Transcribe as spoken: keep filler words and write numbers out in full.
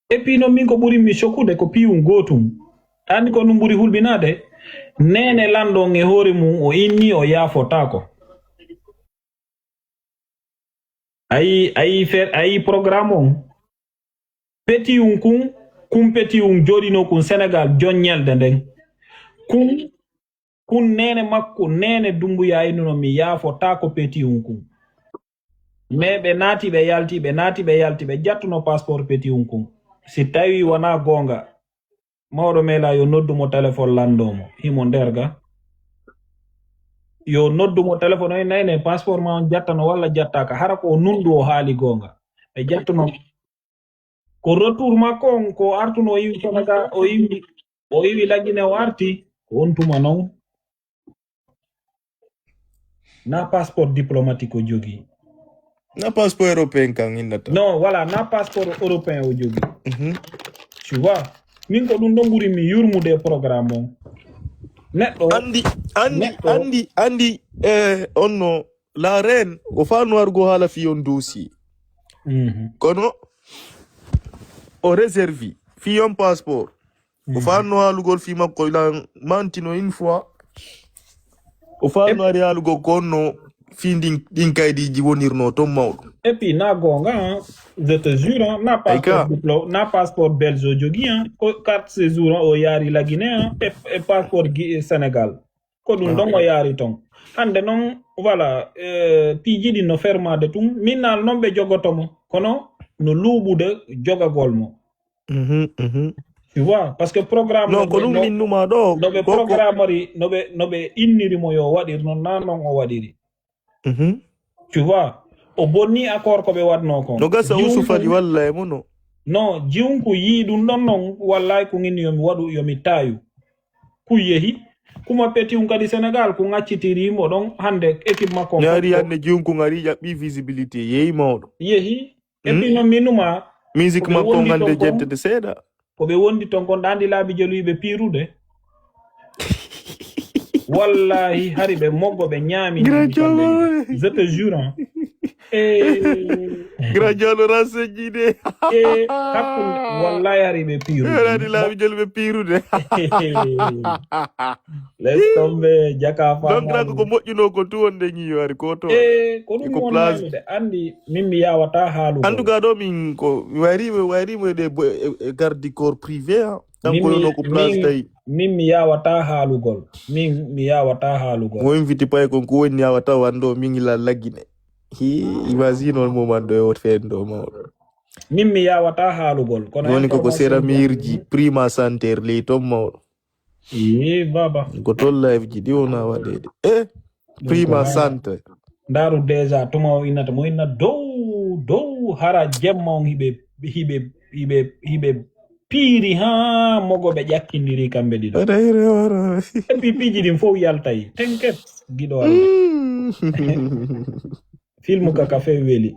Et puis noon min ko ɓuri mi choquude ko piyum gootum. Anndi ko ɗum ɓuri hulɓinaade? Neene lanɗo on e hoore mum o inni o yaafotaako. Ayi, ayi, fer, ayi programme on. Petiyum kun, kun petiyum jooɗinoo kun Senegal jon ñalde nden. Kun, kun neene makko, neene Dumbuya innuno mi yaafotaako petiyum kun. Mais ɓe naati, ɓe yalti, ɓe naati, ɓe yalti, ɓe jattuno passeport petiyum kun. Si tawi wonaa goonga, mawɗo Mela yo noddu mo téléphone lanndoo mo. Himo nder ga. Yo noddu mo téléphone, o inna ene passeport ma on jattano walla jattaaka. Hara ko o nunɗu o haali goonga. Ɓe jattuno. Ko retour makko on, ko artuno o iwi Senegal, o iwi, o iwi Lagine o arti. Ko on tuma non. Na passeport diplomatique o jogii. Na passeport européen kan innata. Non, voilà, na passeport européen o jogii. Mhm. Tu vois, min ko ɗum ɗon ɓuri mi yurmude e programme on. Neɗɗo, anndi, anndi, neɗɗo anndi, anndi, eh, on no, la reine, o faano wargo haala fii on dossier. Mhm. Kono, o réserve fii on passeport. O faanno haalugol fii makko, il a menti no une fois. O faanno ari haalugol ko honno fii ndin, ɗin kaydiiji wonirnoo ton mawɗo. Et puis, na goonga, hein, je te jure, hein, na Ay ka. passeport diplo-, na passeport belge o jogii, hein, ko carte séjour, hein, o yaari Lagine, hein, e, e passeport gi-, Sénégal. Ko ɗum ɗon o yaari ton. Hannde noon, voilà, eh, piiji ɗi no fermaade tun. Min naal noon ɓe jogoto mo, kono no luuɓude jogagol mo. Mhm, mhm. Tu vois, parce que programme Non, no ko ɓe, ɗum no, min numa ɗo. no ɓe Ko, ko programmori, no ɓe, no ɓe inniri mo yo waɗir noon, na noon o waɗiri. Mhm. Tu vois, o bonni accord ko ɓe waɗnoo kon. No gasa Jiwnkun Usu Fali walla e muno. Non, Jiwnkun yii ɗum ɗon noon, wallahi ko ngin yo mi waɗu, yo mi taayu. Kun yehi. Kuma Petit un kadi Sénégal, kun accitiri mo ɗon hannde équipe makko on Ñaari fof ko hannde Jiwnkun ngari ƴaɓɓi visibilité, yehi mawɗo. yehi. Et puis Hmm? noon min numa, Musique ko ɓe makko on wondi hannde ton kon, jentede seeɗa. ko ɓe wondi ton kon, ɗa anndi laabi jelu yiɓe piirude. Wallahi, hari ɓe moggo ɓe ñaami Grand ñaami Diallo. Kallel. Je te jure, hein. Eh. Grand Diallo renseigné de. Eh, hakkunde, wallahi hari ɓe piirude. Rani laabi jelu ɓe piirude. Laisse tomber, jaka fa Donc, nani. Ko moƴƴuno ko tu wonde ñiyo hari ko to. Eh, ko ɗum Ko woni place. Ñaamde. Anndi, min mi yawata haalugol. En tout cas, ɗo min ko, mi wayri, mi wayri mo e ɗe bo-, e, e garde du corps privé, hein. Min Kanko mi, yono ko place min, tawi. Min mi yawata haalugol. Min mi yawata haalugol. Mo invite pay kon ko woni yawata wando min la lagine. Hi, imagine on moment ɗo e wot fen ɗo mawɗo. Min mi yawata haalugol. Kono Woni ko ko information sera mirji, prima santer ley ton mawɗo. Ee, baba. Ko ton live ji ɗi wona waɗede. Eh, Ɗum prima ko santer. Ndaaru déjà, tuma o innata, mo inna dow, dow, hara jemma on hiɓe, hiɓe, hiɓe, hiɓe piiri haa mogo ɓe ƴakkindiri kamɓe ɗiɗo. Wara here wara. Et puis piiji ɗin fof yaltay. Tenket, giɗo Allah. Mm. Film ka ka few weli.